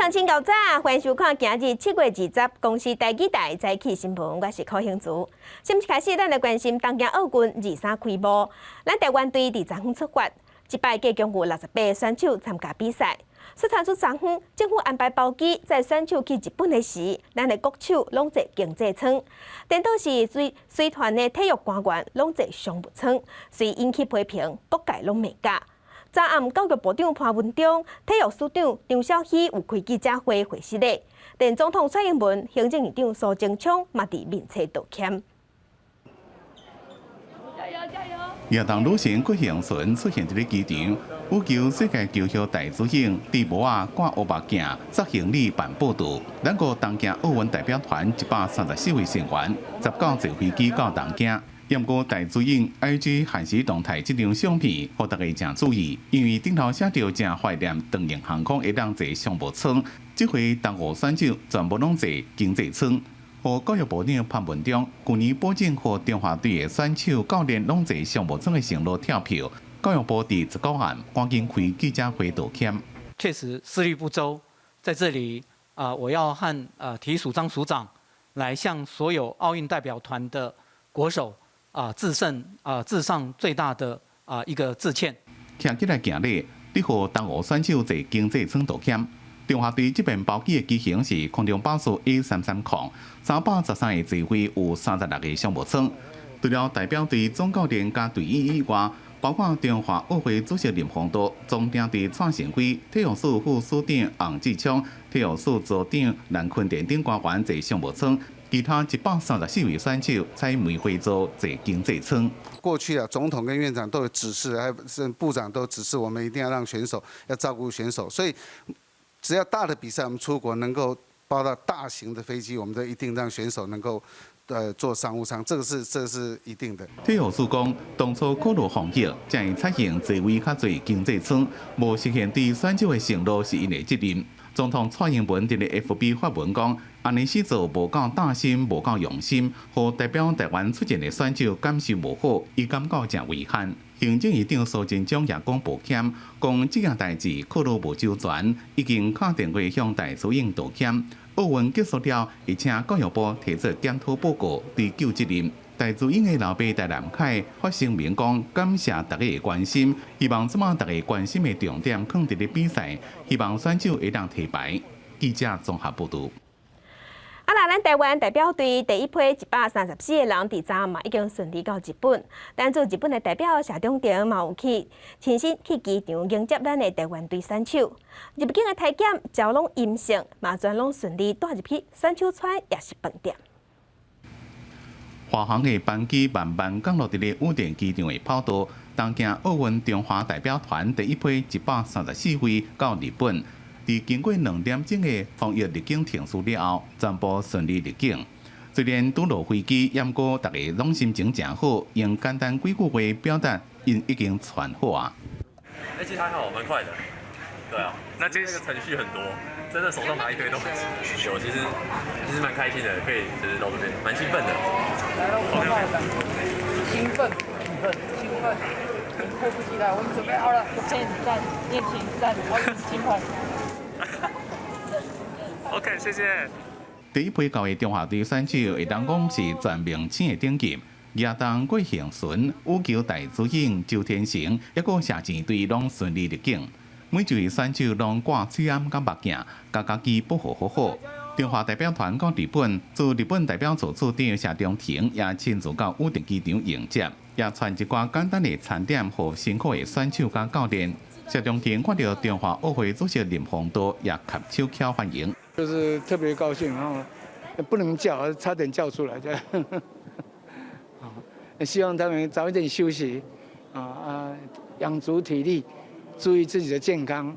鄉親𠢕早，歡迎收看今日7月20公視台語台早起新聞，我是柯興慈。先開始，咱來關心東京奧運23開幕，咱台灣隊佇昨昏出發，這擺計共有68個選手參加比賽。所傳出昨昏政府安排包機載選手去日本的時，咱的國手攏坐經濟艙，顛倒是隨隨團的體育官員攏坐商務艙，遂引起批評，各界攏罵甲。昨暗教育部長潘文忠、體育署長張肇熙有開記者會會失禮，連總統蔡英文、行政院長蘇貞昌嘛佇面冊道歉。加油加油！亞當女神郭婞淳出現佇咧機場，羽球世界球后戴資穎戴帽仔掛烏目鏡，執行李辦報到。咱國東京奧運代表團134位成員，19坐飛機到東京。毋過戴資穎 IG 限時動態這張相片，予大家誠注意，因為頂頭寫著誠懷念長榮航空會當坐商務艙，這回東奧選手全部攏坐經濟艙。予教育部長潘文忠舊年保證予中華隊的選手教練攏坐商務艙的承諾跳票，教育部佇19暗趕緊開記者會道歉。確實思慮不周，在這裡啊，我要和體育署張署長來向所有奧運代表團的國手啊，致勝啊，致上最大的啊一個致歉。站起來行禮，你予東奧選手坐經濟艙道歉。中華隊這邊包機的機型是空中巴士 A330，313個座位有36個商務艙。除了代表隊總教練佮隊醫以外，包括中華奧會主席林鴻道、總領隊蔡成輝、體育署副署長洪志昌、體育署組長藍坤田等官員坐商務艙。其他134位選手採梅花座坐經濟艙。過去啊，總統跟院長都有指示，還是部長都指示我們一定要讓選手要照顧選手，所以只要大的比賽，我們出國能夠包到大型的飛機，我們都一定讓選手能夠坐商務艙，這個是一定的。體育署講，當初考慮防疫，才會採用座位較濟經濟艙，無實現對選手的承諾是𪜶的責任。總統蔡英文佇咧 FB 發文講，按呢死做無夠擔心，無夠用心，予代表台灣出戰的選手感受無好，伊感覺誠遺憾。行政院長蘇貞昌也講抱歉，講這件代誌考慮無周全，已經敲電話向戴資穎道歉。奧運結束了，會請教育部提出檢討報告，追究責任。戴資穎的老爸戴南凱發聲明講，感謝大家的關心，希望這擺大家關心的重點放佇咧比賽，希望選手會當提牌。記者綜合報導。啊，那咱台灣代表隊第一批134個人佇昨嘛已經順利到日本，但駐日本的代表謝長廷嘛有去親身去機場迎接咱的台灣隊選手。入境的體檢全攏陰性，嘛全攏順利帶入去選手村抑是飯店。華航的班機慢慢降落佇咧羽田機場的跑道，東京奧運中華代表團第一批134位到日本，佇經過2點鐘的防疫入境程序了後，全部順利入境。雖然拄落飛機，毋過大家攏心情誠好，用簡單幾句話表達，𪜶已經喘好啊。欸，其實還好，蠻快的。對啊，那這個程序很多，真的手上拿一堆東西，我其實蠻開心的，可以就是到這邊，蠻興奮的。興奮，興奮，興奮，迫不及待，我們準備好了，讚讚，熱情讚，我很興奮。 OK，謝謝。第一批到的中華隊選手，會當講是全明星的等級。亞當郭婞淳、羽球戴資穎、周天成，抑閣射箭隊攏順利入境。每一位選手攏掛喙罨佮目鏡，共家己保護好好。中華代表團到日本，駐日本代表處處長謝長廷也親自到羽田機場迎接，也傳一寡簡單的餐點予辛苦的選手佮教練。謝長廷看著中華奧會主席林鴻道也合手翹歡迎，就是特別高興，然後不能叫，差點叫出來這樣。希望他們早一點休息，啊啊，養足體力。注意自己的健康，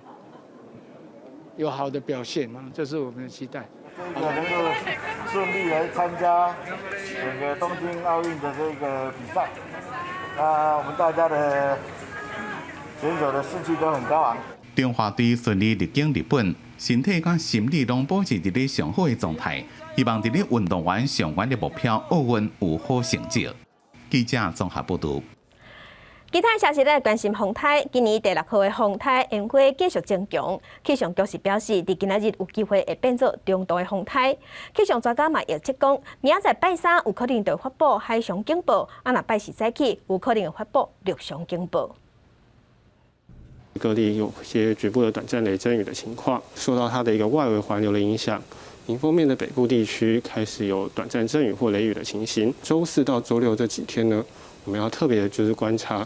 有好的表現啊，這是我們的期待。這個能夠順利來參加整個東京奧運的這個比賽，那我們大家的選手的士氣都很高昂。中華隊順利入境日本，身體佮心理攏保持佇咧上好的狀態，希望佇咧運動員上懸的目標奧運有好成績。記者綜合報導。其他消息來關心風颱，今年第六號的風颱煙花繼續增強。氣象局是表示，佇今仔日有機會會變做中度的風颱。氣象專家嘛預測講，明仔載拜三有可能就發布海上警報，啊若拜四早起有可能會發布陸上警報。各地有些局部的短暫雷陣雨的情況，受到它的一個外圍環流的影響，迎風面的北部地區開始有短暫陣雨或雷雨的情形。週四到週六這幾天呢，我們要特別就是觀察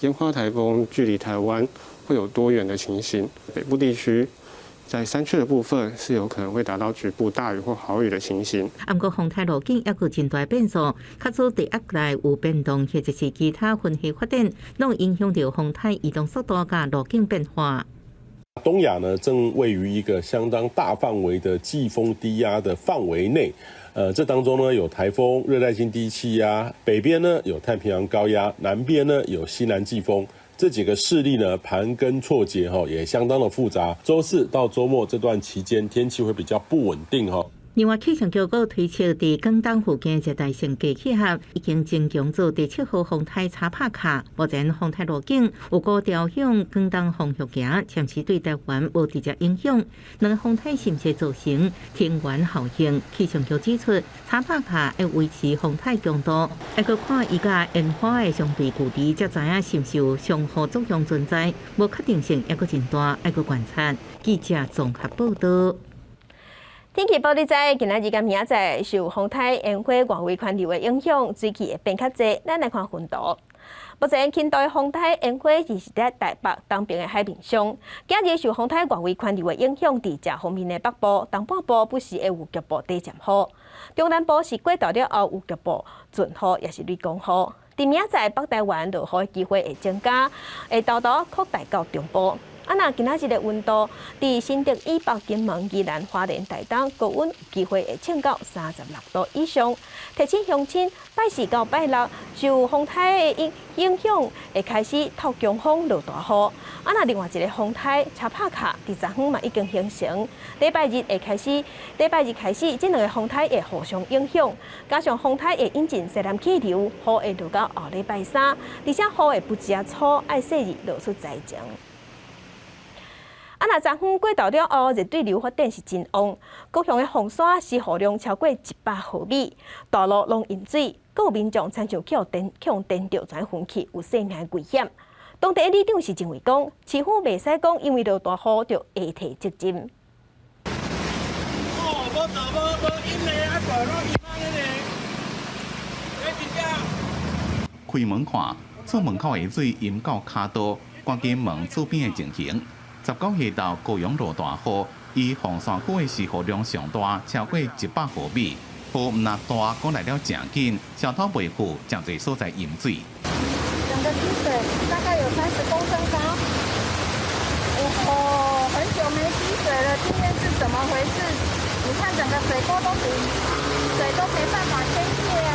煙花颱風距離台灣會有多遠的情形。北部地區在山區的部分是有可能會達到局部大雨或豪雨的情形。毋過風颱路徑猶閣真大變數，較早低壓內有變動，或者是其他雲系發展，攏影響著風颱移動速度佮路徑變化。東亞呢，正位於一個相當大範圍的季風低壓的範圍內，這當中呢有颱風、熱帶性低氣壓，北邊呢有太平洋高壓，南邊呢有西南季風，這幾個勢力呢盤根錯節，哈，也相當的複雜。週四到週末這段期間，天氣會比較不穩定，哈。另外，氣象局閣推測，佇廣東附近熱帶性低氣壓已經增強做第七號風颱查帕卡。目前風颱路徑有閣調向廣東方向行，暫時對台灣無直接影響。兩个風颱是毋是造成天元效應？氣象局指出，查帕卡會維持風颱強度，猶閣看伊佮煙花的相對距離，才知影是毋是有相互作用存在，無確定性猶閣真大，愛閣觀察。記者綜合報道。天氣報你知，今仔日佮明仔載受風颱煙花外圍環流的影響，水汽會變較濟。咱來看雲圖。目前輕度的風颱煙花是佇台北東邊的海面上。今日受風颱外圍環流的影響，佇遮方面的北部、東半部不時會有局部短暫雨。中南部是過晝了後有局部陣雨，抑是雷公雨。佇明仔載北台灣落雨的機會會增加，會沓沓擴大到中部。啊，若今仔日的溫度，佇新竹以北、金門、宜蘭、花蓮、台東，高溫有機會會衝到36度以上。提醒鄉親，拜四到拜六受風颱的影響，會開始透強風落大雨。啊，若另外一个風颱查帕卡佇昨昏嘛已經形成，禮拜日會開始，禮拜日開始，這兩个風颱會互相影響，加上風颱會引進西南氣流，雨會落到後禮拜三，而且雨會不止啊粗，愛細膩露出災情。啊！若昨昏過晝了後，熱對流發展是真旺，高雄的鳳山施雨量超過100毫米，大路攏淹水，閣有民眾親像去予電去予電著，轉昏去，有性命危險。當地的里長是認為講，市府袂使講因為落大雨就下提責任。哦，無做無無淹的，啊，大路淹啊那个，真正。開門看，厝門口的水淹到跤肚，趕緊問厝邊的情形。19下晝高雄落大雨，以鳳山區的施雨量上大，超過100毫米。雨毋但大，閣來了誠緊，小土袂富，誠濟所在淹水。整個積水大概有30公分高。哦，很久沒積水了，今天是怎麼回事？你看整個水溝都水，水都沒辦法宣洩啊。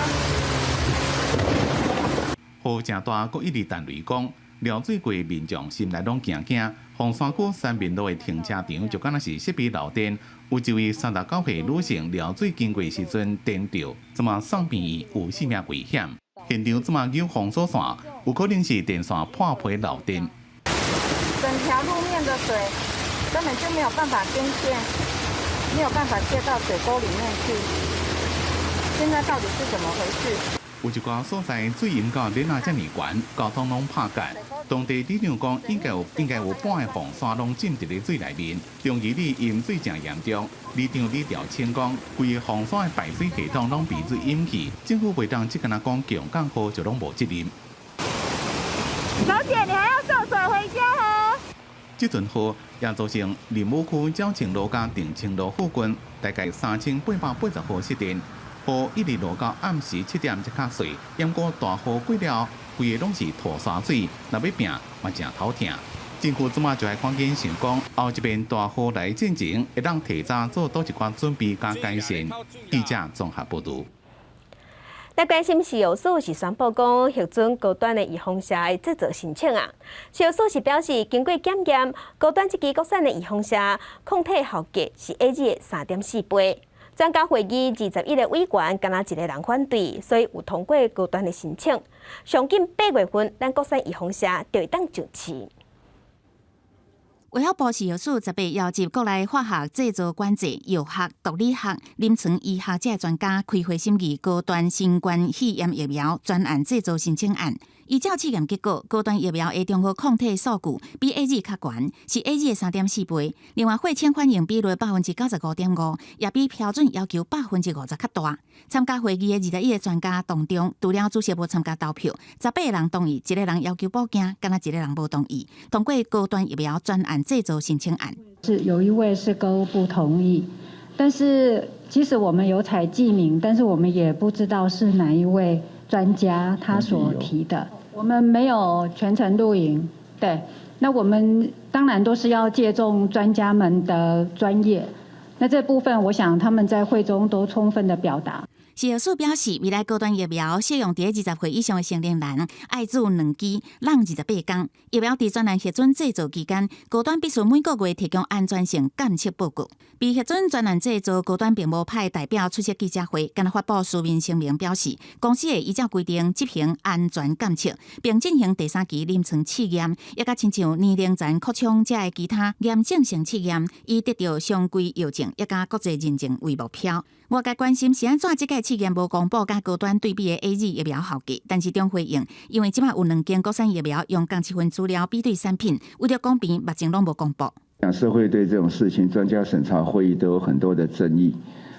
雨誠大，閣一直彈雷公，漏水過民眾心內攏驚驚。鳳山區三民路的停車場就敢若是設備漏電，有一位39歲女性漏水經過時陣電著，這馬送病院有性命危險。現場這馬有封鎖線，有可能是電線破皮漏電。整條路面的水根本就沒有辦法宣洩，沒有辦法泄到水溝裡面去。現在到底是怎麼回事？有一寡所在水淹到鏈仔遮爾懸，交通攏拍結。當地里長講，應該有半个鳳山攏浸佇咧水內面，中義里淹水誠嚴重。里長李調清講，規个鳳山的排水系統攏被水淹去，政府袂當只干焦講強降雨就攏無責任。小姐，你還要涉水回家哦？這陣雨也造成林武區蔣清路佮定清路附近大概3880戶失電。雨一直落到暗時7點才較細，毋過大雨過了，規个攏是土沙水，若欲拼嘛誠頭疼。政府這馬就愛趕緊想講，後一遍大雨來進前，會當提早做佗一寡準備佮改善。記者綜合報導。來關心食藥署是宣布講，核准高端的預防射的製造申請啊。食藥署是表示，經過檢驗，高端這支國產的預防射抗體效價是 AZ 的3.4倍。專家會議21個委員，干焦一个人反對，所以有通過高端的申請。上緊8月份，咱國產預防射就會當上市。衛福部食藥署18邀集國內化學製造管制、藥學、毒理學、臨床醫學這專家開會審議高端新冠肺炎疫苗專案製造申請案。依照試驗結果，高端疫苗的中和抗體數據比 AZ 較懸，是 AZ 的3.4倍。另外，血清反應比率95.5%，也比標準要求50%較大。參加會議的21個專家當中，除了主席無參加投票，18個人同意，一個人要求補件，干焦一個人無同意，通過高端疫苗專案製造申請案。是有一位是勾不同意，但是即使我們有採記名，但是我們也不知道是哪一位專家他所提的。我們沒有全程錄影，對，那我們當然都是要借重專家們的專業。那這部分，我想他們在會中都充分的表達。食藥署表示，未來高端疫苗適用佇20歲以上的成年人，愛注兩劑，閬28天。疫苗佇專案核准製造期間，高端必須每個月提供安全性監測報告。被核准專案製造，高端並無派代表出席記者會，干焦發布書面聲明表示，公司會依照規定執行安全監測，並進行第三期臨床試驗，抑閣親像年齡層擴充這个其他驗證性試驗，以達到常規藥證抑佮國際認證為目標。外界關心是按怎這屆試驗無公布佮高端對比的 AZ 疫苗效果，但是中回應，因為這擺有兩間國產疫苗用仝一份資料比對產品，為著公平，目前攏無公布。社會對這種事情，專家審查會議都有很多的爭議。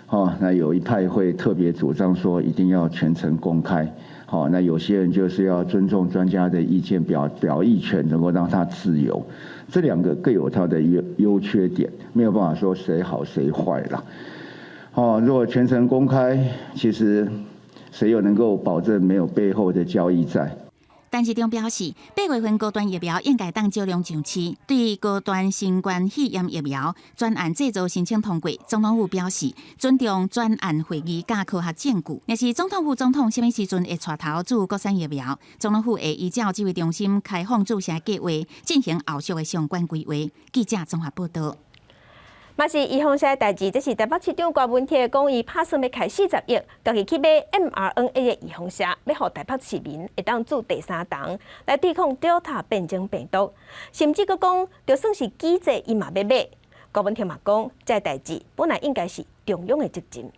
哦，那有一派會特別主張說一定要全程公開。好，那有些人就是要尊重專家的意見，表意權能夠讓他自由。這兩個各有它的優缺點，沒有辦法說誰好誰壞啦。哦，如果全程公開，其實誰又能夠保證沒有背後的交易在？陳時中表示，8月份高端疫苗應該當少量上市。對高端新冠肺炎疫苗專案製造申請通過，總統府表示尊重專案會議佮科學證據。若是總統副總統啥物時陣會帶頭注國產疫苗，總統府會依照指揮中心開放注射計劃進行後續的相關規劃。記者綜合報道。嘛是預防射的代誌，這是台北市長郭文鐵講，伊拍算欲開40億，家己去買 mRNA 的預防射，欲予台北市民會當注第三針來對抗 Delta 變種病毒，甚至閣講，就算是機制，伊嘛欲買。郭文鐵嘛講，這个代誌本來應該是中央的責任。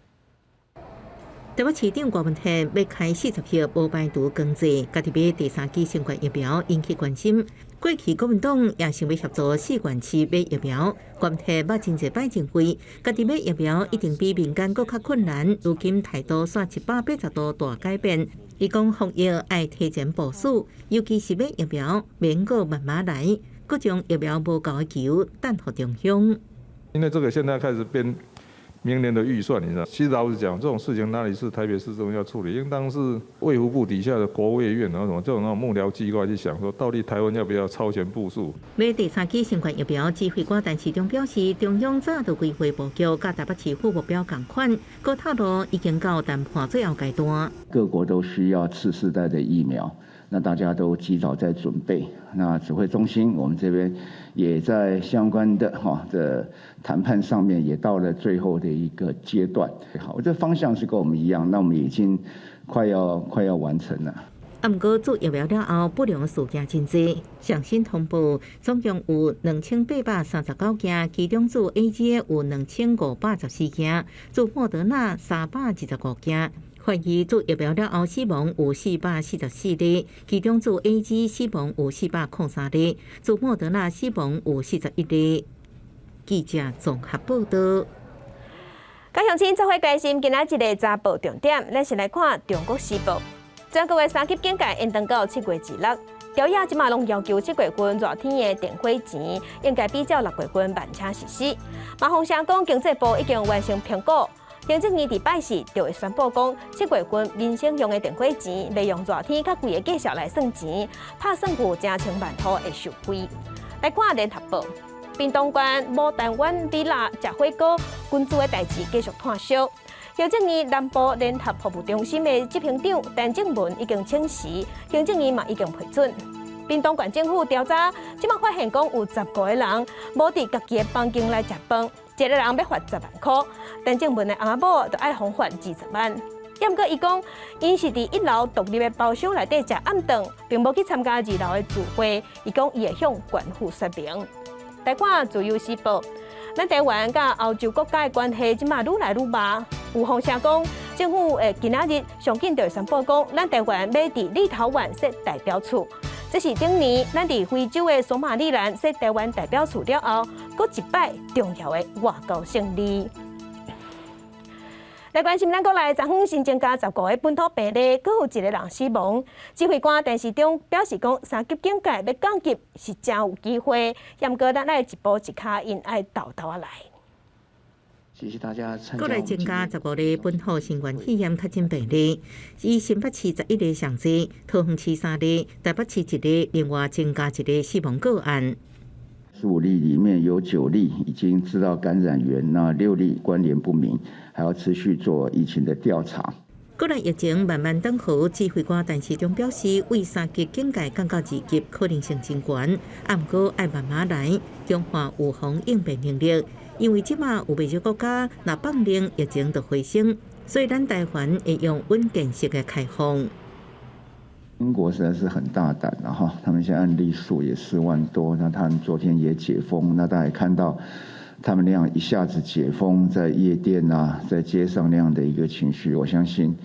台北市長郭文鐵欲開40億，無排除強制家己買第三劑新冠疫苗，引起關心。過去國民黨也想欲協助四縣市買疫苗，郭文鐵捌真濟擺認為，家己買疫苗一定比民間閣較困難。如今態度煞180度大改變，伊講防疫愛提前部署，尤其是買疫苗，免閣慢慢來，閣將疫苗無夠的球擲予中央。因為這個現在開始變明年的預算，你知道？其實老實講，這種事情哪裡是台北市政府要處理，應當是衛福部底下的國衛院，然後什麼這種那種幕僚機構去想，說到底台灣要不要超前部署？買第三劑新冠疫苗，指揮官陳時中表示，中央早就規劃布局，佮台北市府目標仝款，閣透露已經到談判最後階段。各國都需要次世代的疫苗，那大家都及早在準備。那指揮中心，我們這邊也在相關的哈的談判上面，也到了最後的一個階段。好，這方向是跟我們一樣，那我們已經快要完成了。啊，毋過注疫苗了後，不良事件真濟。上新通報總共有2839件，其中注 AZ 有2514件，注莫德納325件。懷疑注疫苗了後死亡有444例，其中注 AZ 死亡有403例，注莫德納死亡有41例。記者綜合報道。各鄉親做伙關心今仔日的早報重點，咱先來看《中國時報》。全國的三級警戒延長到7月26。朝野這馬攏要求7月份熱天的電火錢應該比照6月份慢車實施。馬洪祥講，經濟部已經完成評估。行政院佇拜四就會宣布講，7月份民生用的電火錢，袂用熱天較貴的價數來算錢，拍算有成千萬戶會受惠。來看聯合報，屏東縣牡丹灣 villa 食火鍋群聚的代誌繼續湠燒。行政院南部聯合服務中心的執行長陳正文已經請辭，行政院嘛已經批准。屏東縣政府調查，這馬發現講有15個人無佇家己的房間來食飯。一个人欲罰10萬箍，陳靜文的翁仔某就愛予罰20萬。毋過伊講，𪜶是佇一樓獨立的包廂內底食暗頓，並無去參加二樓的聚會。伊講伊會向官府說明。來看自由時報，咱台灣佮歐洲國家的關係這馬愈來愈密。有風聲講，政府會今仔日上緊就會宣布講，咱台灣欲佇立陶宛設代表處。這是頂年咱佇非洲的索馬里蘭設台灣代表處了後，閣一擺重要的外交勝利。來關心咱國內昨昏新增加15個本土病例，閣有一個人死亡。指揮官陳時中表示講，三級警戒欲降級是誠有機會，毋過咱愛一步一跤印，愛沓沓仔來。謝謝大家參加。國內增加15例本土新冠肺炎確診病例，以新北市11例上濟，桃園市三例，台北市一例，另外增加一個死亡個案。 15例裡面有9例已經知道感染源，那6例關聯不明，還要持續做疫情的調查。國內疫情慢慢轉好，指揮官陳時中表示，為三級警戒降到二級可能性真懸，毋過愛慢慢來，強化預防應變能力。因為這馬有袂少國家若放令疫情就回升，所以咱台灣會用穩健式的開放。英國實在是很大膽了哈，他們現在案例數也4萬多，那他們昨天也解封，那大家看到他們那樣一下子解封，在夜店啊，在街上那樣的一個情緒，我相信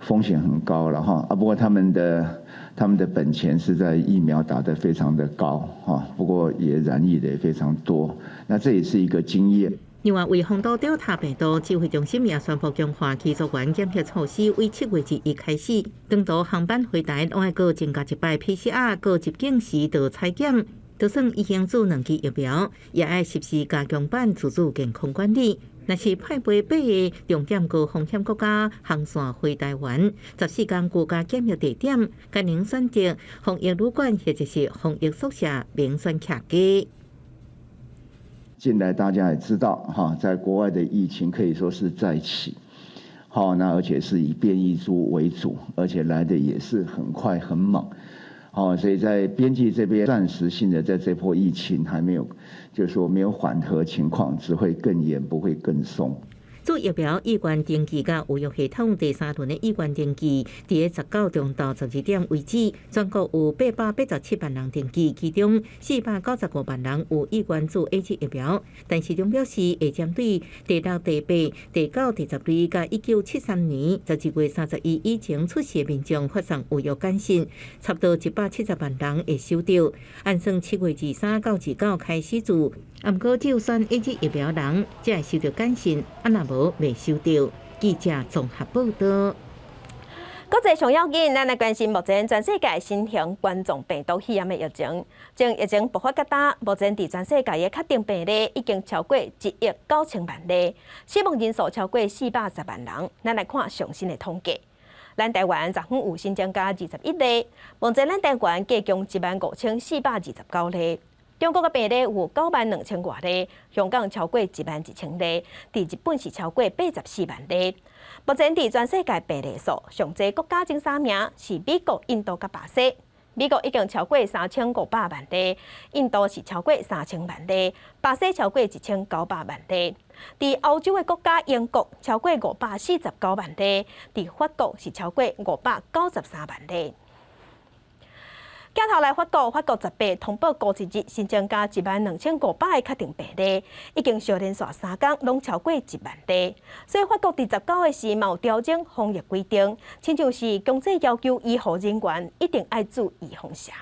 風險很高了哈。啊，不過他們的本錢是在疫苗打得非常的高哈，不過也染疫的也非常多，那這也是一個經驗。另外，為防堵 Delta 病毒，指揮中心也宣布強化機組員檢疫措施，為7月1日開始，長途航班回台攏愛閣增加一擺 PCR，閣入境時就採檢，就算已經注兩劑疫苗，也愛實施加強版自主健康管理。若是派飛八个重點高風險國家航線回台灣，14天居家檢疫地點，改能選擇防疫旅館或者是防疫宿舍，免選客機。近來大家也知道，哈，在國外的疫情可以說是再起，好，那而且是以變異株為主，而且來的也是很快很猛，好，所以在邊境這邊暫時性的在這波疫情還沒有，就是說沒有緩和情況，只會更嚴，不會更鬆。做疫苗意願登記佮預約系統第三輪的意願登記，佇19中晝12點為止，全國有887萬人登記，其中495萬人有意願注 AZ 疫苗。陳時中表示，會針對第六、第八、第九、第10類佮1973年12月31以前出世的民眾發送預約簡訊，差不多170萬人會收著。按算7月23到29開始注，毋過只有選 AZ 疫苗人才會收著簡訊，啊若無未收著。記者綜合報道。國際上要緊，咱來關心目前全世界新型冠狀病毒肺炎的疫情。從疫情爆發到今，目前佇全世界的確診病例已經超過1億9千萬例，死亡人數超過410萬人。咱來看上新的統計，咱台灣昨昏有新增加21例，目前咱台灣計共15,429例。中國的病例有9萬2千外例，香港超過1萬1千例，佇日本是超過84萬例。目前佇全世界病例數上濟國家前三名是美國、印度佮巴西。美國已經超過3500萬例，印度是超過3000萬例，巴西超過1900萬例。佇歐洲的國家英國超過549萬例，佇法國是超過593萬例。鏡頭來法國，法國18通報過一日新增加1萬2500個確診病例，已經相連續3工攏超過1萬例。所以法國佇19的時嘛有調整防疫規定，親像是強制要求醫護人員一定愛注預防射。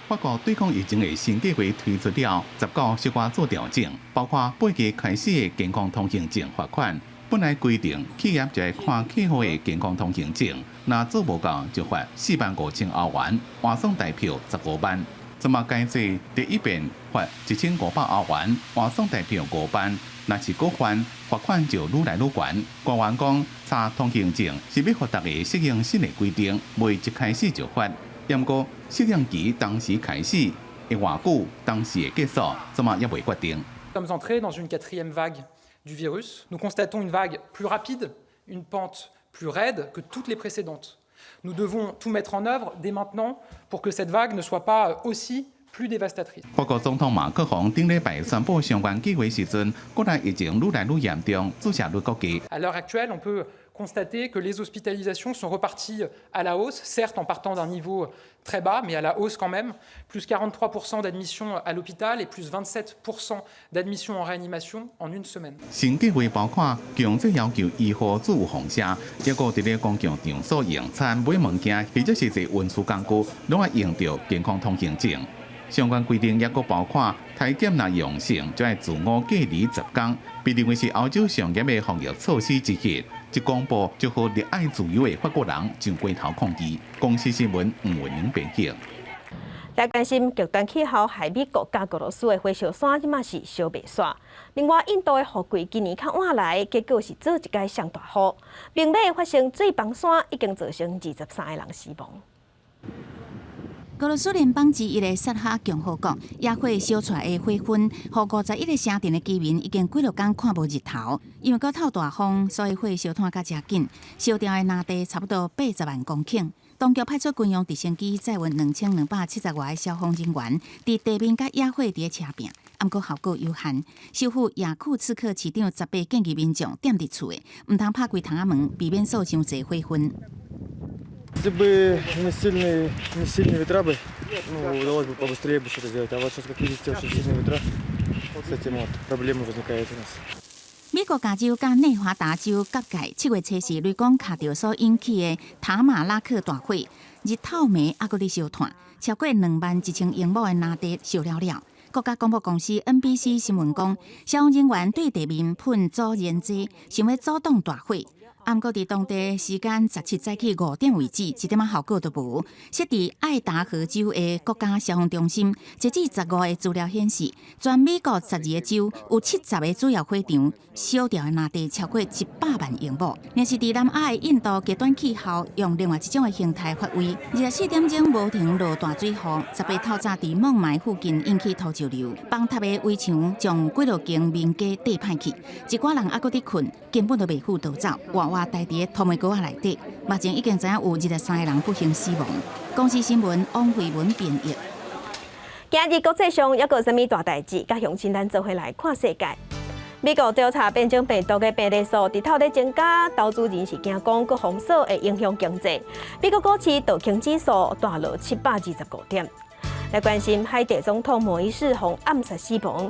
法國對抗疫情的新計劃推出了，19小可做調整，包括8月開始的健康通行證罰款。本來規定企業就愛看客戶的健康通行證，若做無夠就罰4萬5千歐元，換算台票15萬。這馬改做第一遍罰1500歐元，換算台票5萬。若是閣犯，罰款就愈來愈懸。官員講，查通行證是欲予逐家適應新的規定，袂一開始就罰。毋過適應期當時開始，會偌久，當時會結束，這馬猶未決定。 Nous sommes entrés dans une quatrième vague du virus. Nous constatons une vague plus rapide, une pente plus raide que toutes les précédentes. Nous devons tout mettre en œuvre dès maintenant pour que cette vague ne soit pas aussi Plus dévastatrice。法國總統馬克宏頂禮拜宣布相關計劃時陣，國內疫情愈來愈嚴重，注射率閣低。 À l'heure actuelle, on peut constater que les hospitalisations sont reparties à la hausse, certes en partant d'un niveau très bas, mais à la hausse quand même. Plus 43% d'admissions à l'hôpital et plus 27% d'admissions en réanimation en une semaine。新計劃包括強制要求醫護注有放射，抑閣佇咧公共場所用餐、買物件，或者是坐運輸工具，攏愛用著健康通行證。相關規定抑閣包括體檢若陽性，就愛自我隔離10天，被認為是歐洲上嚴的防疫措施之一。這公布就予熱愛自由的法國人上街頭抗議。公視新聞吳文玲編輯。來關心極端氣候，害美國佮俄羅斯的火燒山，這馬是燒袂煞。另外，印度的雨季今年較晚來，結果是做一擺上大雨，孟買發生水崩山，已經造成23個人死亡。俄羅斯聯邦之一的薩哈共和國野火燒出來的火雲，予51個城鎮的居民已經幾落工看無日頭。因為閣透大風，所以火燒湠較誠緊，燒掉的林地差不多80萬公頃。當局派出軍用直升機載運2270外個消防人員，佇地面佮野火佇咧車拚，毋過效果有限。首府雅庫茨克市長十八建議民眾踮佇厝的，毋通拍開窗仔門，避免受傷濟火雲。 Если бы не сильные ветра бы, ну, удалось бы побыстрее бы что-то сделать. А вот сейчас, как видите, очень сильные ветра, с этим вот проблемы возникают у нас. 美國加州佮內華達州各界7月初四雷公敲著所引起的塔馬拉克大火，日透暝猶閣咧燒炭，超過21,000英畝的林地燒了了。國家廣播公司 NBC 新聞講，消防人員對地面噴阻燃劑，想欲阻擋大火。毋過佇當地時間17早起5點為止，一點仔效果都無。設佇愛達荷州的國家消防中心，截至15個資料顯示，全美國12個州有70個主要火場，燒掉的林地超過100萬英畝。若是佇南亞的印度極端氣候，用另外一種的形態發威。24點鐘無停落大水雨，18透早佇孟買附近引起土石流，崩塌的圍牆將幾落間民家硩歹去，一寡人猶閣佇睏，根本就袂赴逃走，活活待佇土木溝仔內底。目前已經知影有23個人不幸死亡。公視新聞王慧文編譯。今日國際上猶閣有啥物大代誌？佮鄉親咱做伙來看世界。美國調查變種病毒的病例數，日頭咧增加，投資人是驚講閣封鎖會影響經濟。美國股市道瓊指數大落725點。來關心海地總統莫伊士予暗殺死亡，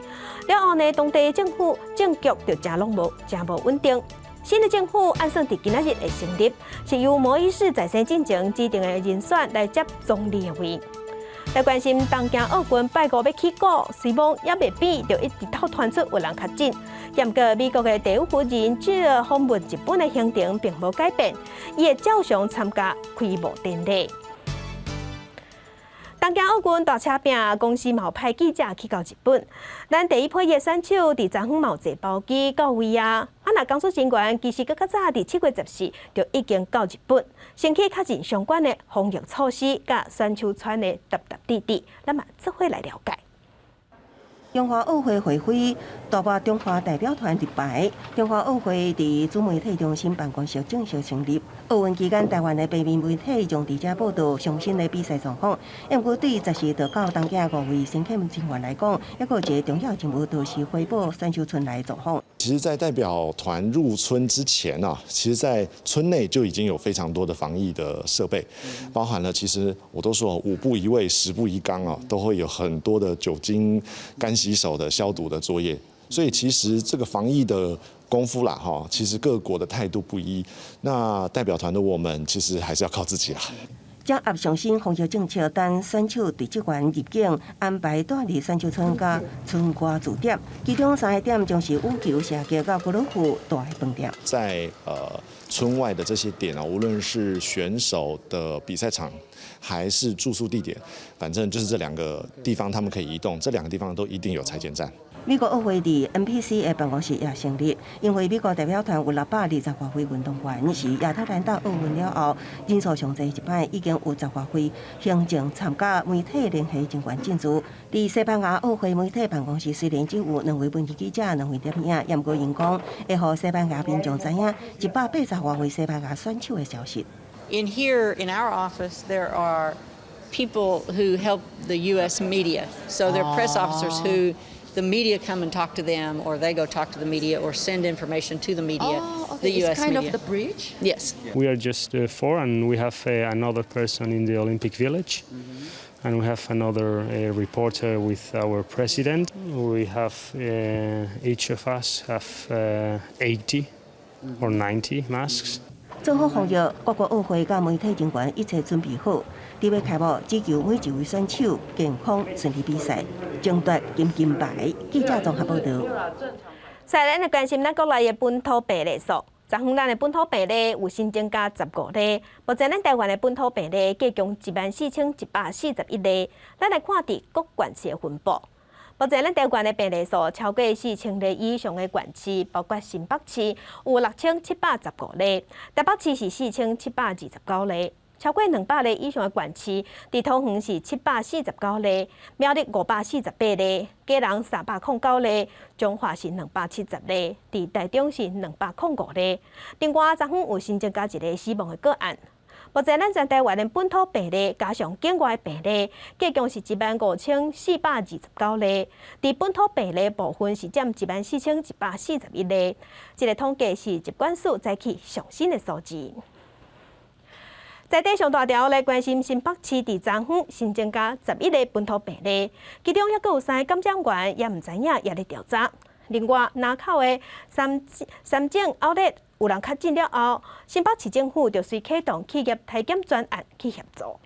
了後呢，當地政府政局就誠攏無，誠無穩定。新的政府按算佇今仔日會成立，是由莫伊士在選進前指定的人選來接總理的位。來關心東京奧運拜五欲起鼓，雖罔猶未變，就一直透傳出有人確診。毋過美國的第五夫人吉爾訪問日本的行程並無改變，伊會照常參加開幕典禮。東京奧運大車拼，公視嘛派記者去到日本。咱第一批的選手佇昨昏嘛有坐包機到位啊。啊，若工作人員其實閣較早佇7月14就已經到日本，先去確認相關的防疫措施，佮選手村的沓沓滴滴，咱嘛做伙來了解。中華奧會會徽，大馬中華代表團入排。中華奧會佇主媒體中心辦公室正式成立。奧運期間，台灣的平面媒體將佇遮報導上新的比賽狀況。毋過對14就到東京五位先遣人員來講，猶閣有一個重要任務，就是匯報選手村內的狀況。其實，在代表團入村之前啊，其實，在村內就已經有非常多的防疫的設備，包含了其實我都說五步一衛，十步一崗啊，都會有很多的酒精乾洗手的消毒的作業。所以，其實這個防疫的功夫啦，哈，其實各國的態度不一。那代表團的我們，其實還是要靠自己啦。掌握上新防疫政策，等選手隊職員入境，安排蹛佇選手村佮村外駐點，其中三個點將是羽球、射擊佮高爾夫大的飯店。在村外的這些點啊，無論是選手的比賽場，還是住宿地點，反正就是這兩個地方，他們可以移動，這兩個地方都一定有採檢站。美國奧會佇 NPC 的辦公室也成立，因為美國代表團有620外位運動員，是亞特蘭大奧運了後人數上濟一擺，已經有10外位行政參加媒體聯繫人員進駐。佇西班牙奧會媒體辦公室雖然只有兩位文字記者、兩位攝影，毋過𪜶講會予西班牙民眾知影180外位西班牙選手的消息。 In here, in our office, there are People who help the U.S. media. So they're press officers who the media come and talk to them, or they go talk to the media, or send information to the media. Oh, okay. The U.S. It's kind media. of the bridge. Yes. We are just four, and we have another person in the Olympic Village, and we have another reporter with our president. We have each of us have 80 or 90 masks. 做好防疫，各國奧會佮媒體人員一切準備好，佇欲開幕，只求每一位選手健康順利比賽，爭奪金金牌。記者綜合報導。再來，咱關心咱國內的本土病例數。昨昏咱的本土病例有新增加15例，目前咱台灣的本土病例計共14,141例。咱來看佇各縣市的分布。目前咱台灣的病例數超過4000例以上的縣市，包括新北市有6715例，台北市是4729例。超過200例以上的縣市，佇桃園是749例，苗栗548例，基隆309例，彰化是270例，佇台中是205例。另外，昨昏有新增加一个死亡的個案。目前咱全台灣的本土病例加上境外病例，計共是15,429例。佇本土病例部分是佔14,141例。這個統計是疾管署早起上新的數字。在地上大條來關心新北市佇昨昏新增加11個本土病例，其中抑閣有三個感染源，也毋知影也咧調查。另外，林口的三井奧特有人確診了後，新北市政府就隨啟動企業篩檢專案去協助。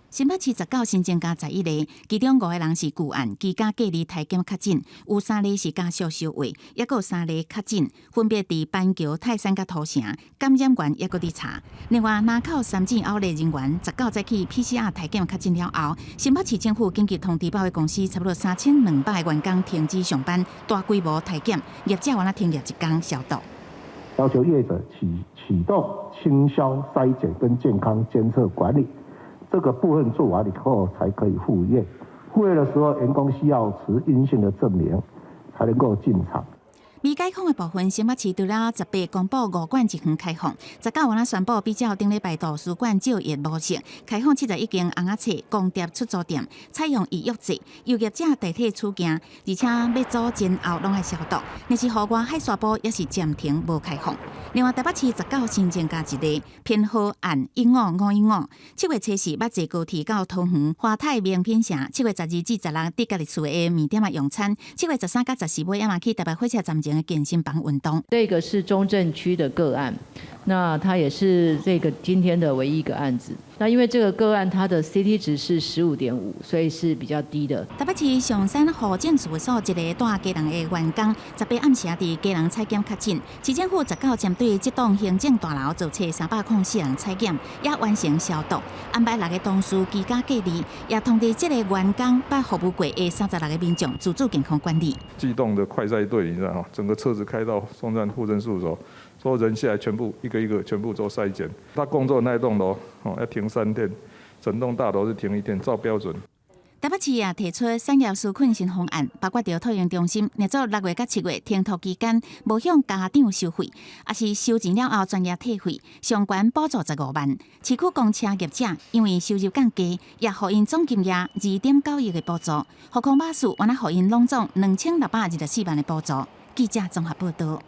新北市19新增加11例，其中5個人是舊案，居家隔離篩檢確診，有3例是家屬相話，抑閣有3例確診，分別佇板橋、泰山佮土城，感染源抑閣佇查。另外，林口三井奧特人員十九早起 PCR 篩檢確診了後，新北市政府緊急通知百貨公司差不多3200個員工停止上班，大規模篩檢，業者完了停業一工消毒。要求業者啟動清消篩檢跟健康監測管理。這個部分做完以後，才可以復業。復業的時候，員工需要持陰性的證明，才能夠進場。未解封的部分，新北市除了18公布五館一園開放，19完了宣布比照頂禮拜圖書館借閱模式，開放71間尪仔冊光碟出租店，採用預約制，由業者代替取件，而且欲租前後攏愛消毒。若是戶外海沙埔也是暫停無開放。另外，台北市十九新增加一例，編號按15515。7月初四捌坐高鐵到桃園華泰名品城，7月12至16佇家己厝的麵店仔用餐。7月13佮14尾仔嘛去台北火車站前的健身房運動。這個是中正區的個案，那他也是這個今天的唯一一個案子。那因為這個個案，它的 CT 值是15.5，所以是比較低的。台北市松山戶政事務所一个蹛基隆的員工，18暗時佇基隆採檢確診，市政府十九針對這棟行政大樓做冊304人採檢，也完成消毒，安排6個同事居家隔離，也通知這個員工捌服務過的36個民眾自主健康管理。機動的快篩隊，你知道嗎？整個車子開到松山戶政事務所。所有人下來全部一個一個全部做篩檢。他工作那一棟樓哦要停3天，整棟大樓是停1天，照標準。台北市也提出產業紓困新方案，包括著托嬰中心，若做6月佮7月停托期間，無向家長收費，抑是收錢了後全額退費，上懸補助15萬。市區公車業者因為收入降低，也予𪜶總金額2.9億的補助。何況馬術，原來予𪜶攏總2624萬的補助。記者綜合報導。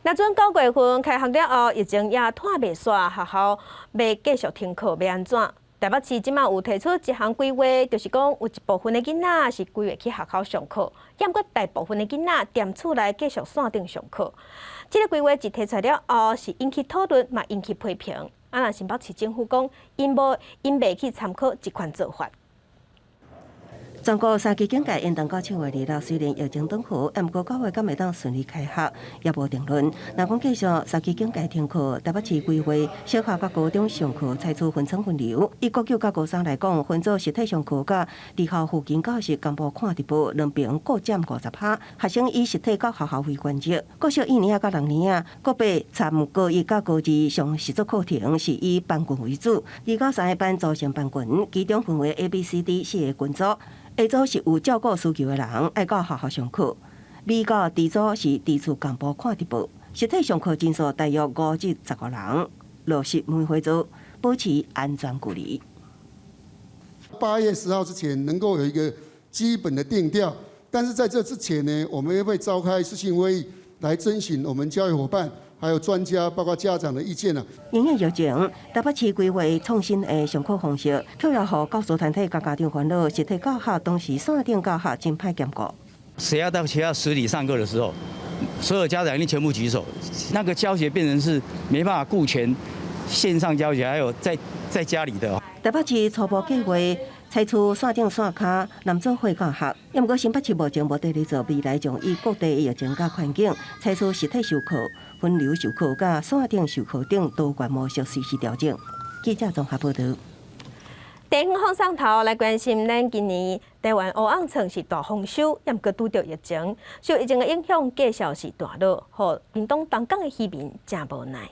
若準9月份開學了後，疫情也拖袂煞，學校欲繼續停課，欲按怎？台北市這馬有提出一項規劃，就是講有一部分的囡仔是規日去學校上課，猶閣大部分的囡仔踮厝內繼續線頂上課。這個規劃一提出了後，是引起討論，嘛引起批評。啊，若新北市政府講，𪜶無𪜶袂去參考這款做法。全國三級警戒延長到7月26，雖然疫情轉好，毋過9月敢會當順利開學，也無定論。若講繼續三級警戒停課，台北市規劃小學佮高中上課採取分層分流。以國九佮高三來講，分組實體上課佮佇校附近教室同步看直播，兩邊各佔50%。學生以實體到學校為原則。國小一年級佮六年級，個別參高一佮高二上實作課程是以班群為主，二到三個班組成班群，其中分為 A、B、C、D 四個群組。A 組是有照顧需求的人，愛到學校上課；B 到 D 組是佇厝同步看直播。實體上課人數大約5至15人，落實每回組。保持安全距離。 8月10號之前能夠有一個基本的定調，但是在這之前呢，我們也會召開視訊會議來徵詢我們教育夥伴，還有專家，包括家長的意見啦。因應疫情，台北市規劃創新的上課方式，卻也予教師團體佮家長煩惱，實體教學同時線頂教學真歹兼顧。誰要到學校實體上課的時候，所有家長一定全部舉手，那個教學變成是沒辦法顧全線上教學，還有在家裡的。台北市初步計劃採取線頂線跤南做會教學，毋過新北市目前無佇咧做，未來將依各地疫情佮環境，採取實體授課、分流授課佮線頂授課等多元模式隨時調整。記者綜合報導。地方放送頭來關心，咱今年台灣蚵仔創是大豐收，也毋過拄著疫情，受疫情的影響，價數是大落，予屏東東港的漁民誠無奈。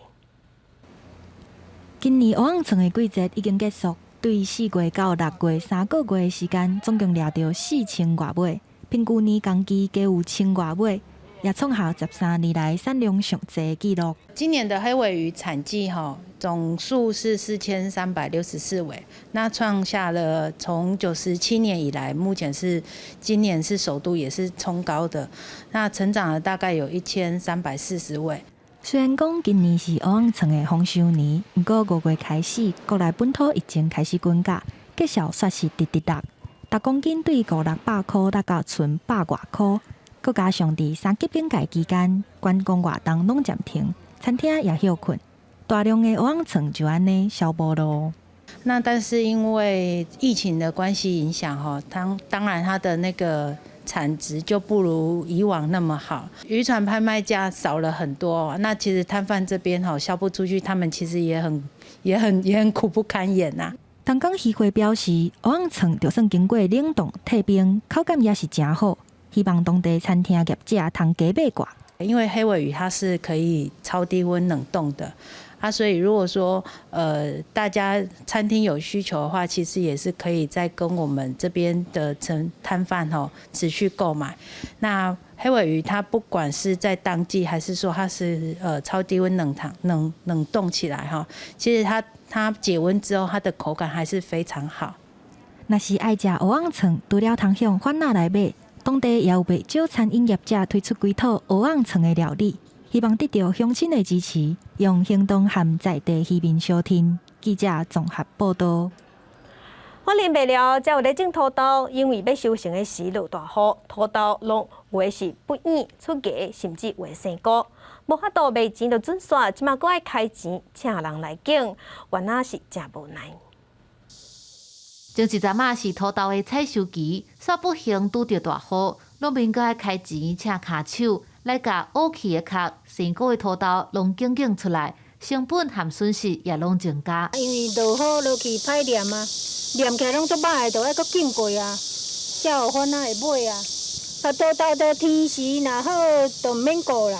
今年蚵仔創的季節已經結束，對4月到6月3個月的時間，總共掠著4000外尾，比舊年同期加有1000外尾，也創下13年來產量上濟的紀錄。今年的黑鮪魚產季哈總數是4364尾，那創下了從97年以來，目前是今年是首度也是衝高的，那成長了大概有1340尾。雖然講今年是蚵仔創的豐收年，毋過5月開始，國內本土疫情開始滾價，價數煞是直直落，逐公斤對五六百箍落到賰100外箍。閣加上佇三級警戒期間，觀光活動攏暫停，餐廳也歇睏，大量的蚵仔創就按呢消無囉。那但是因為疫情的關係影響，哈，當然它的那個產值就不如以往那麼好，漁船拍賣價少了很多。那其實攤販這邊哈銷不出去，他們其實也很苦不堪言吶。東港漁會表示，蚵仔創就算經過冷凍退冰，口感也是誠好，希望當地餐廳業者通加買掛。因為黑鮪魚它是可以超低溫冷凍的，啊，所以如果說大家餐廳有需求的話，其實也是可以再跟我們這邊的攤販吼持續購買。那黑鮪魚它不管是在當季還是說它是超低溫冷藏冷凍起來哈，其實它解溫之後，它的口感還是非常好。若是愛食蚵仔創，除了通向販仔來買，當地也有袂少餐飲業者推出幾套蚵仔創的料理，希望得到鄉親的支持，用行動和在地漁民相挺。記者綜合報導。發現袂了，才有咧種土豆，因為欲收成的時落大雨，土豆攏有的是不軟出芽，甚至會生菇，無法度賣錢就準煞，這馬閣愛開錢請人來揀，原來是誠無奈。前一陣仔是土豆的採收期，煞不幸拄著大雨，農民閣愛開錢請跤手來共烏去的殼、生菇的土豆攏揀揀出來，成本和損失也攏增加。因為落雨落去歹黏啊，黏起來攏足歹的，就愛閣揀過啊，才有番仔會買啊。啊，土豆的天時若好，就毋免顧啦，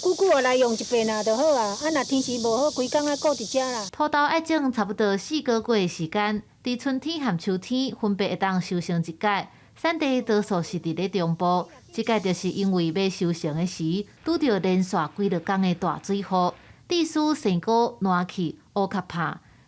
久久來用一遍啊就好啊。啊，若天時無好，規工愛顧佇遮啦。土豆愛種差不多4個月的時間，佇春天和秋天分別會當收成一擺。產地多數是佇咧中部，這擺就是因為欲收成的時，拄著連續幾落工的大水雨，致使生菇爛去烏殼拍，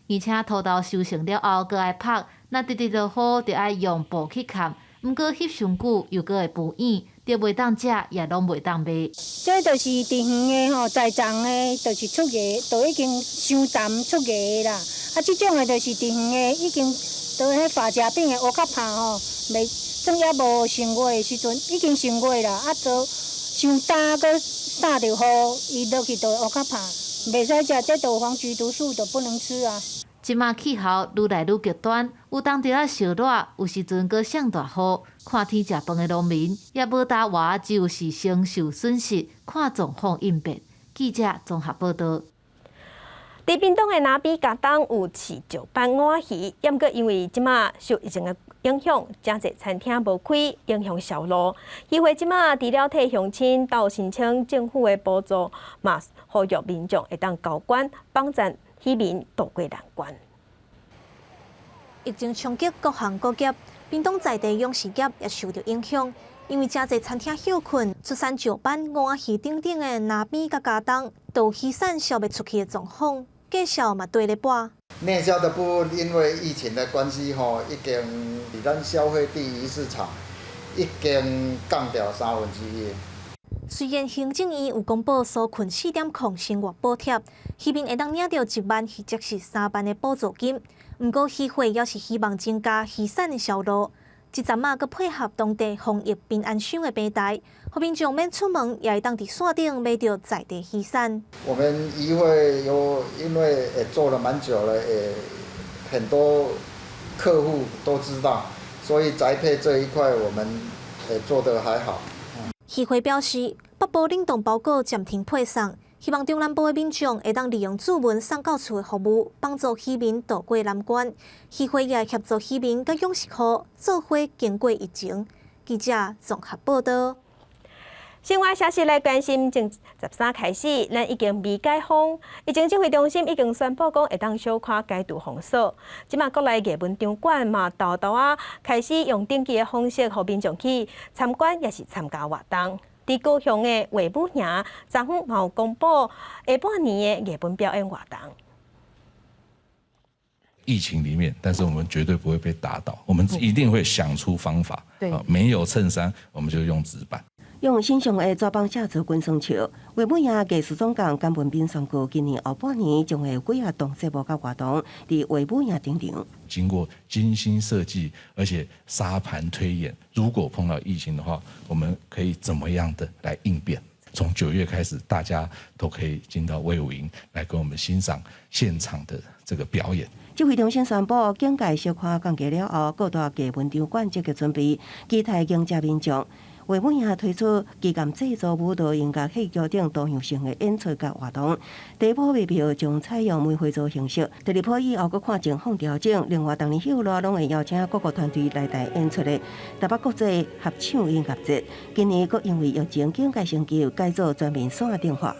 而且土豆收成了後，閣愛曝，若直直落雨，就愛用布去蓋。毋過翕傷久，又閣會浮軟，就袂當食，也攏袂當賣。這就是佇園的吼，栽種的，就是出芽，都已經傷澹出芽啦。啊，這種的就是佇園的，已經都彼發食餅的烏殼拍吼，袂算猶無成芽的時陣，已經成芽啦。啊，都傷焦閣灑著雨，伊落去就會烏殼拍，袂使食，這都黃曲毒素，就不能吃啊。這馬氣候愈來愈極端，有當時仔燒熱，有時陣閣降大雨。看天食飯的農民也無焦活，只有是承受損失，看狀況應變。記者綜合報導。佇屏東的林邊佳冬有飼石斑鰻魚，毋過因為這馬受疫情的影響，誠濟餐廳無開，影響銷路。漁會這馬除了替鄉親鬥申請政府的補助，嘛呼籲民眾會當交捐幫贊漁民渡過難關。疫情衝擊各行各業，屏東在地飲食業也受著影響，因為誠濟餐廳歇睏，出產石斑、鰻仔魚等等的林邊佮佳冬，都漁產銷袂出去的狀況。介紹嘛綴咧播。內銷的部分，因為疫情的關係，吼，已經佇咱消費第一市場已經降掉1/3。雖然行政院有公布紓困4.0生活補貼，漁民會當領著1萬或者是3萬的補助金，毋過漁會猶是希望增加魚產的銷路。這陣仔閣配合當地防疫平安箱的平台，予民眾免出門，也會當佇線頂買著在地魚產。我們漁會有因為也做了蠻久了，也很多客戶都知道，所以宅配這一塊我們也做得還好。漁會表示，北部冷凍包裹暫停配送，希望中南部的民眾會當利用主文送到厝的服務，幫助漁民渡過難關。漁會也協助漁民佮養殖戶做伙經過疫情。記者綜合報道。新聞消息來關心，從13開始，咱已經未解封。疫情指揮中心已經宣布講，會當小可解除封鎖。這馬國內藝文場館嘛，沓沓仔開始用登記的方式，予民眾去參觀，抑是參加活動。佇高雄的衛武營，昨昏嘛有公布下半年的藝文表演活動。疫情裡面，但是我們絕對不會被打倒，我們一定會想出方法。對，沒有襯衫，我們就用紙板。用線上的紙板寫做滾雙笑，衛武營藝術總監甘文彬宣告，今年後半年將會有幾仔檔節目佮活動佇衛武營登場。經過精心設計，而且沙盤推演，如果碰到疫情的話，我們可以怎麼樣的來應變？從9月開始，大家都可以進到衛武營來跟我們欣賞現場的這個表演。指揮中心宣布，警戒小可降低了後，各大藝文場館積極準備，期待迎接民眾。衛武營推出旗艦製作舞蹈音樂戲劇等多樣性的演出佮活動，第一波賣票將採用媒會做形式，第二波以後閣看情況調整。另外，逐年歇熱攏會邀請各國團隊來台演出的台北國際合唱音樂節，今年閣因為疫情警戒升級，改做全面線頂化。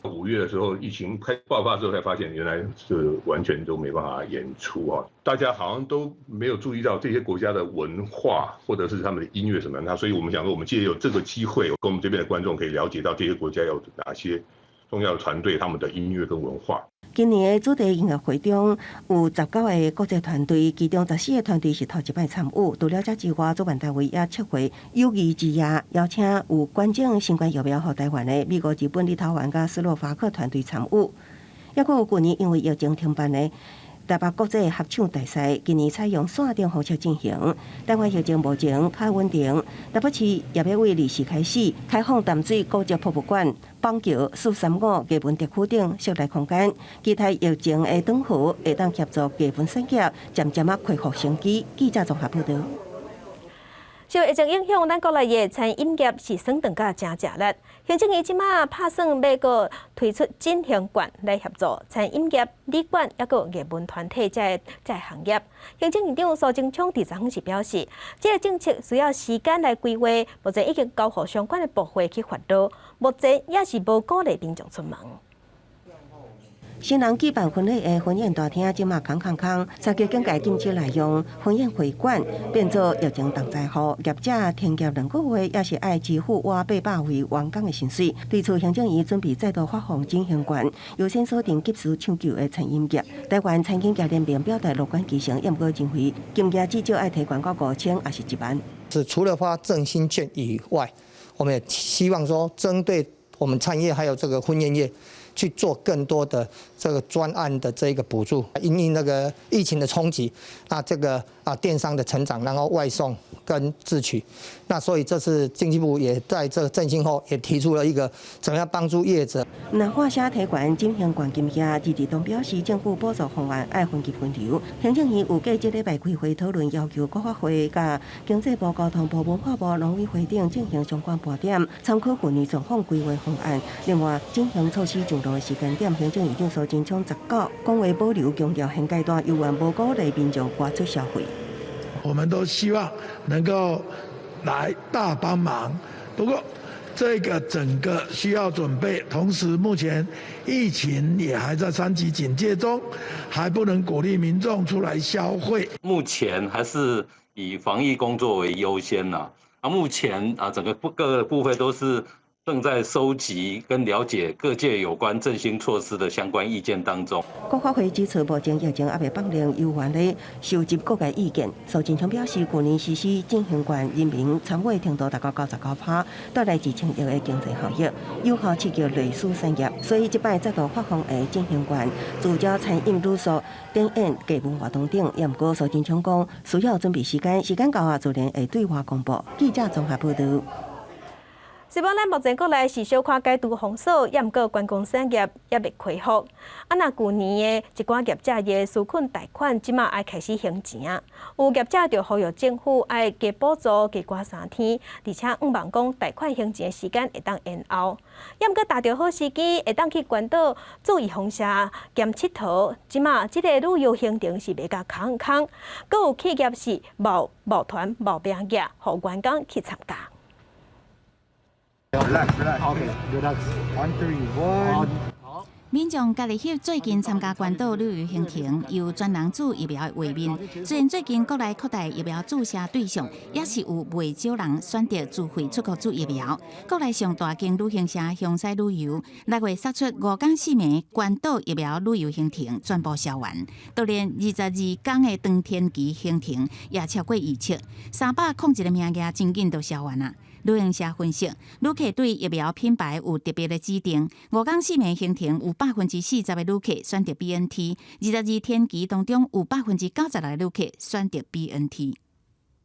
5月的時候，疫情開爆發之後，才發現原來是完全都沒辦法演出啊！大家好像都沒有注意到這些國家的文化，或者是他們的音樂什麼的。所以我們想說，我們借由這個機會，跟我們這邊的觀眾可以了解到這些國家有哪些重要的團隊，他們的音樂跟文化。今年的主題音樂會中有19個國際團隊，其中14個團隊是頭一擺參與。除了這之外，主辦單位也策劃友誼之夜，邀請有捐贈新冠疫苗予台灣的美國、日本、立陶宛佮斯洛伐克團隊參與。抑閣有舊年因為疫情停辦的台北國際合唱大賽，今年採用線頂方式進行。台灣疫情目前較穩定，台北市也欲對24開始開放淡水古蹟博物館、板橋435藝文特區等室內空間，期待疫情的轉好，會當協助藝文產業漸漸仔恢復生機。記者綜合報導。受疫情影響，咱國內的餐飲業是算頓甲誠食力。行政院這馬拍算欲閣推出振興券來協助餐飲業、旅館抑閣藝文團體這个這个行業。行政院長蘇貞昌佇昨昏時表示，這个政策需要時間來規劃，目前已經交予相關的部會去發落，目前也是無鼓勵民眾出門。新人舉辦婚禮的婚宴大廳，這馬空空空，三級警戒禁止內用，婚宴會館變做疫情重災戶，業者停業2個月，也是愛支付倚800位員工的薪水。對此，行政院準備再度發放振興券，優先鎖定急需搶救的餐飲業。台灣餐飲業聯盟表達樂觀其成，毋過認為金額至少愛提懸到5000，抑是1萬。是除了發振興券以外，我們也希望說，針對我們餐業還有這個婚宴業，去做更多的這個專案的這個補助，因應那個疫情的衝擊，那這個電商的成長，然後外送跟自取，那所以這次經濟部也在這個振興後也提出了一個怎麼樣幫助業者。若喊聲提懸振興券金額，陳時中表示政府補助方案愛分級分流。行政院預計這禮拜開會討論，要求國發會佮經濟部、交通部、文化部、農委會等進行相關盤點，參考舊年狀況規劃方案。另外，振興措施上路的時間點，行政院長蘇貞昌19講話保留強調，現階段猶原無鼓勵民眾外出消費。我們都希望能夠來大幫忙，不過這個整個需要準備，同時目前疫情也還在3級警戒中，還不能鼓勵民眾出來消費。目前還是以防疫工作為優先啦。啊，目前啊，整個各個部會都是正在收集跟了解各界有關振興措施的相關意見當中。國發會指出，目前疫情猶未放緩，猶原咧收集各界意見。蘇貞昌表示，舊年實施振興券，人民參與程度達到99%，帶來1000億的經濟效益，有效刺激類似產業。所以這擺再度發放的振興券，聚焦餐飲、旅宿、展演、藝文活動等。也毋過蘇貞昌講，需要準備時間，時間到啊，自然會對外公布。記者綜合報道。是講咱目前國內是小可解除封鎖，也毋過觀光產業猶未恢復。啊，若舊年的一寡業者的紓困貸款，這馬愛開始還錢啊。有業者就呼籲政府愛加補助，加掛3天，而且向望講貸款還錢的時間會當延後。也毋過踏著好時機，會當去關島注意風險兼𨑨迌。這馬這个旅遊行程是袂共空空，閣有企業是冒冒團冒名額，予員工去參加。 Relax, relax. Okay, relax. One, three, one. 民眾家己翕最近參加關島旅遊行程，由專人注疫苗的畫面。雖然最近國內擴大疫苗注射對象，也是有袂少人選擇自費出國注疫苗。國內上大間旅行社香西旅遊，6月殺出5工4暝關島疫苗旅遊行程全部銷完，就連22工的長天期行程也超過預測，301個名額真緊就銷完啦。旅行社分析，旅客對疫苗品牌有特別的指定。5工4暝行程有40%的旅客選擇 BNT，22天期當中有96%的旅客選擇 BNT。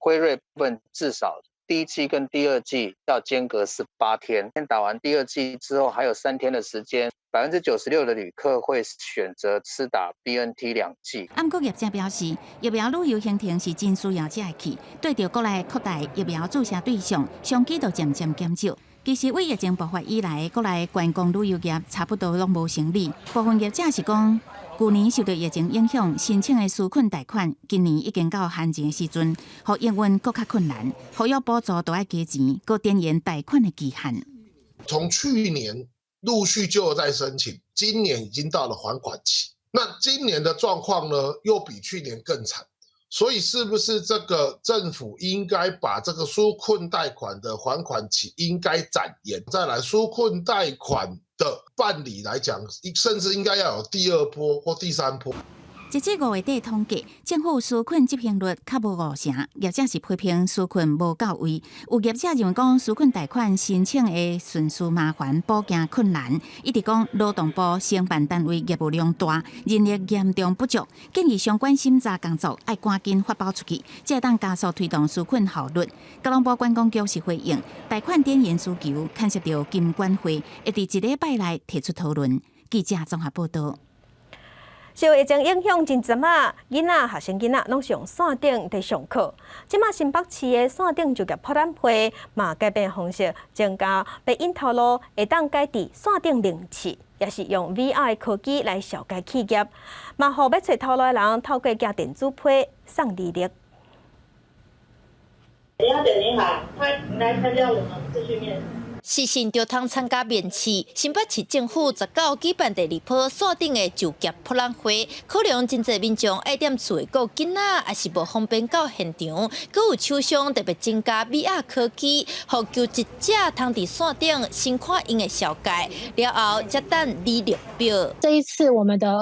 輝瑞部分至少第一劑跟第二劑要間隔18天，打完第二劑之後還有3天的時間，96%的旅客會選擇施打 BNT 2劑。毋過業者表示，疫苗旅遊行程是真需要才會去，對著國內擴大疫苗注射對象，商機就漸漸減少。其實，為疫情爆發以來，國內觀光旅遊業差不多攏無生理。部分業者是講，舊年受到疫情影響，申請的紓困貸款，今年已經到還錢的時陣，予營運閣較困難，呼籲補助都愛加錢，閣展延貸款的期限。從去年陸續就有在申請，今年已經到了還款期。那今年的狀況呢，又比去年更慘。所以，是不是這個政府應該把這個紓困貸款的還款期應該展延？再來，紓困貸款的辦理來講，甚至應該要有第二波或第三波。截至5月底統計，政府紓困執行率較無5成，業者是批評紓困無到位。有業者認為講紓困貸款申請的順序麻煩，補件困難。一直講勞動部承辦單位業務量大，人力嚴重不足，建議相關審查工作愛趕緊發包出去，才會當加速推動紓困效率。交通部觀光局是回應貸款展延需求，牽涉到金管會，會佇一禮拜內提出討論。記者綜合報道。受疫情影響真濟啊，囡仔、學生囡仔攏是用線頂佇上課。這馬新北市的線頂就業博覽會嘛改變方式，增加欲引頭路會當改佇線頂面試，也是用 VR 科技來紹介企業，嘛予欲揣頭路的人透過寄電子批送履歷。李小姐您好，歡迎來參加我們視訊面試。視訊就通參加面試，新北市政府19舉辦第二波線頂的就業博覽會，可能真濟民眾愛踮厝顧囡仔，抑是無方便到現場，閣有廠商特別增加 VR 科技，予求職者通佇線頂先看𪜶的紹介，了後才等履歷表。這一次我們的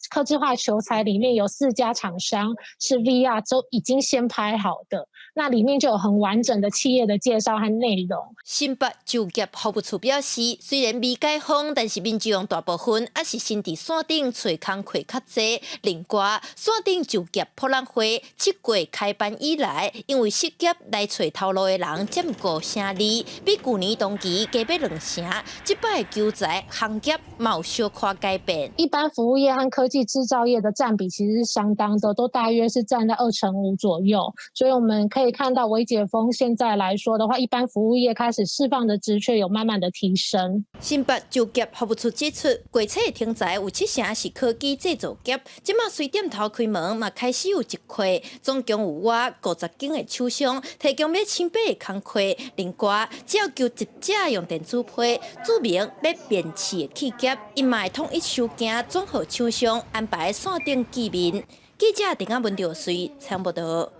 客製化求才裡面有四家廠商是 VR 都已經先拍好的，那裡面就有很完整的企業的介紹和內容。新北就業服務處表示，雖然未解封，但是民眾大部分猶是先佇線頂揣工課較濟。另外，線頂就業博覽會7月開辦以來，因為失業來揣頭路的人佔5成2，比舊年同期加欲2成。這擺求才行業嘛有小可改變。一般服務業和科技製造業的佔比其實是相當的，都大約是佔在2成5左右。所以我們可以看到，微解封現在來說的話，一般服務業開始釋放的職缺有慢慢的提升。新北就業服務處指出，過冊的停才有7成是科技製造業，這馬隨店頭開門嘛開始有折扣，總共有倚50間的廠商提供欲請爬的工課。另外，只要求職者用電子批註明欲面試的企業，𪜶嘛會統一收件轉予廠商安排線頂見面。記者鄭阿文劉穗採訪報道。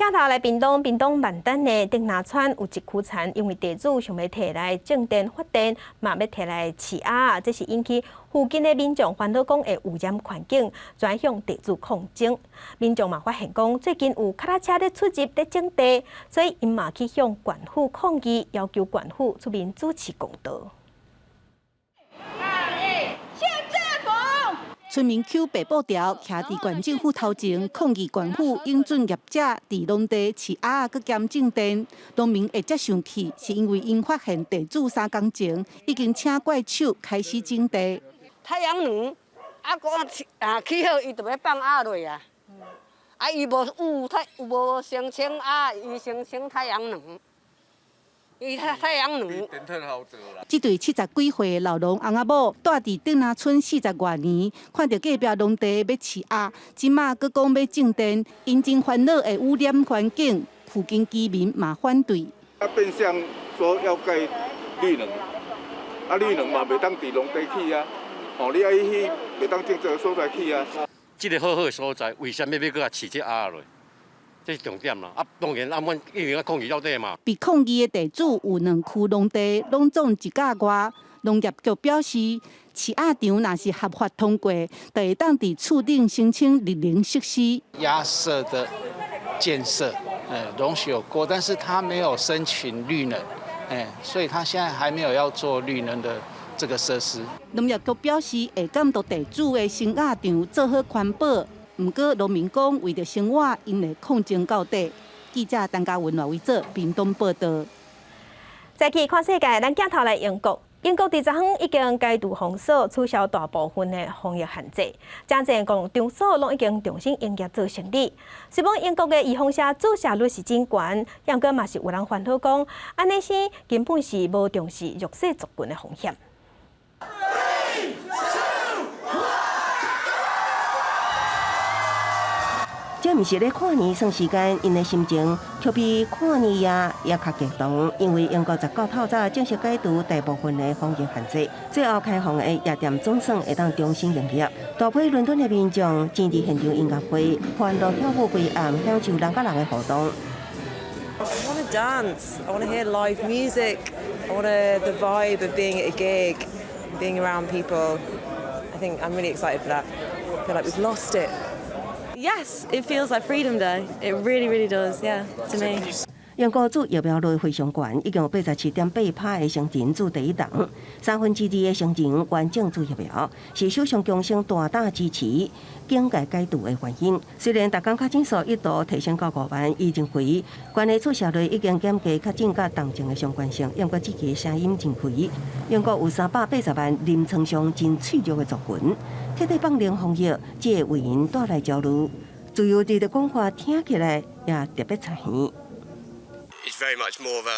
鏡頭來屏東，屏東萬丹的頂林村有一區田，因為地主想欲提來種電發電，嘛欲提來飼鴨，這是引起附近的民眾煩惱，講會污染環境，轉向地主抗爭。民眾嘛發現講，最近有腳踏車咧出入咧種地，所以𪜶嘛去向縣府抗議，要求縣府出面主持公道。村民搝白布條，徛佇縣政府頭前抗議縣府允准業者佇農地飼鴨仔，閣兼種電。農民會遮生氣，是因為𪜶發現地主3工前已經請怪手開始種地。太陽能啊，講啊起好，伊就欲放鴨落啊。啊，伊無有太無申請鴨，伊申請太陽能。伊太太陽能。這對70幾歲的老農翁仔某，蹛佇頂林村40外年，看著隔壁農地欲飼鴨，這馬閣講欲種電，𪜶真煩惱會污染環境，附近居民嘛反對。啊，變相說要蓋綠能，啊綠能嘛袂當佇農地起啊，哦，你愛去袂當種這个所在起啊。這个好好的所在，為啥物欲閣來飼這鴨落？這是重點啦！啊，當然，啊，阮一定愛抗議到底嘛。被抗議的地主有兩區農地，攏總一甲外。農業局表示，飼鴨場若是合法通過，就會當佇厝頂申請綠能設施。鴨舍的建設，容許有過，但是他沒有申請綠能，所以他現在還沒有要做綠能的這個設施。農業局表示，會監督地主的生鴨場做好環保。毋過，農民講為著生活，𪜶會抗爭到底。記者陳嘉文、賴維哲屏東報導。再去看世界，咱鏡頭來英國。英國佇昨昏已經解除封鎖，取消大部分的防疫限制，誠濟公共場所攏已經重新營業做生意。雖講英國的預防射注射率是真懸，毋過嘛是有人煩惱講，按呢生根本是無重視弱勢族群的風險。 Three, two, one. 這毋是咧跨年算時間，𪜶的心情卻比跨年夜也較激動，因為英國19透早正式解除大部分的防疫限制，最後開放的夜店總算會當重新營業。大批倫敦的民眾擠佇現場音樂會，歡樂跳舞規暗，享受人佮人的互動。 I want to dance. I want to hear live music. I want the vibe of being at a gig, being around people. I think I'm really excited for that. I feel like we've lost it. Yes, it feels like Freedom Day. It really, really does. Yeah, to me. 英國注疫苗率非常懸，已經有87.8%的成人注第一針，2/3的成人完整注疫苗，是首相強生大膽支持警戒解除的原因。雖然逐工確診數一度提升到5萬，伊認為懸的注射率已經減低確診佮重症的相關性，毋過這個聲音認為英國有380萬臨床上真脆弱的族群，徹底放寬防疫，只會為𪜶帶來焦慮。自由佇的講話聽起來也特別差耳。 It's very much more of a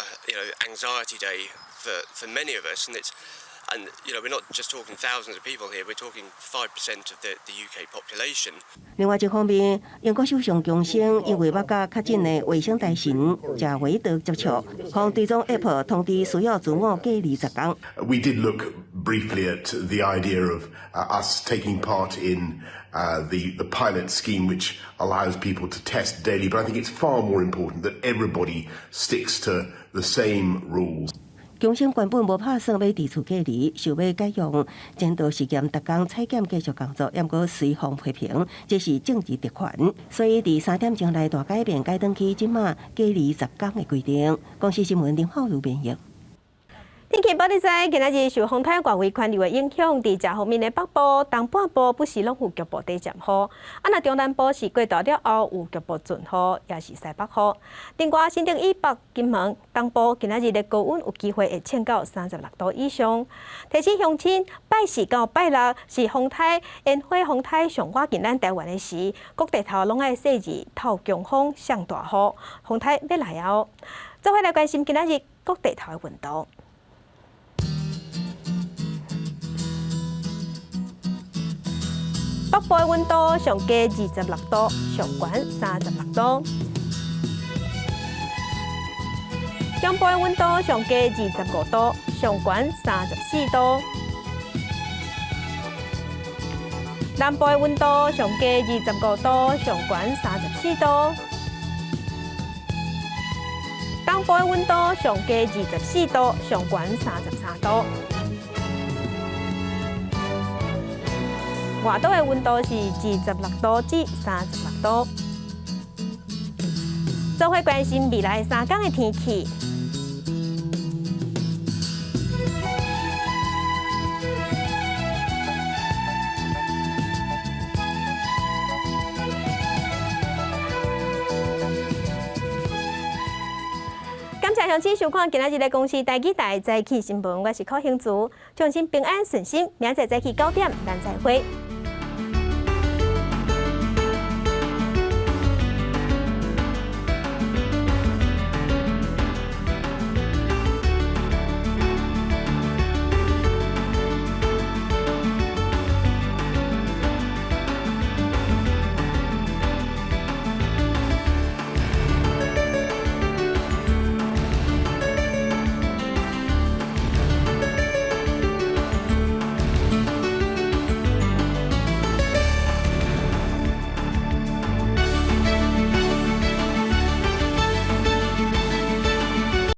anxiety day for many of us, and we're not just talking thousands of people here, we're talking 5% of the UK population. 另外一方面，英國首相強生因為捌佮確診的衛生大臣賈維德接觸，予追蹤 App 通知需要自我隔離10工。 We did look briefly at the idea of us taking part in the pilot scheme, which allows people to test daily. But I think it's far more important that everybody sticks to the same rules. 強生原本無拍算欲佇厝隔離，想欲改用前度實驗，逐工採檢繼續工作，毋過隨方批評這是政治特權，所以佇3點鐘來大改變，改轉去這馬隔離10工的規定。公視新聞林浩如編譯。天氣報你知，今仔日受風颱外圍環流的影響，佇遮方面的北部、東半部不時攏有局部短暫雨。啊，若中南部是過晝了後有局部陣雨，也是西北雨。另外，新竹以北、金門、東部今仔日的高溫有機會會衝到36度以上。提醒鄉親，拜四到拜六是風颱煙火風颱上倚近咱台灣的時，各地頭攏愛細緻透強風、上大雨，風颱欲來哦。做伙來關心今仔日各地頭的溫度。北部的溫度上低26度，上懸36度。中部的溫度上低25度，上懸34度。南部的溫度上低25度，上懸34度。東部的溫度上低24度，上懸33度。外島的溫度是26度至36度。做伙關心未來3工的天氣。感謝鄉親收看今仔日的公視台語台早起新聞，我是柯興竹，祝您平安順心，明仔載早起9點，咱再會。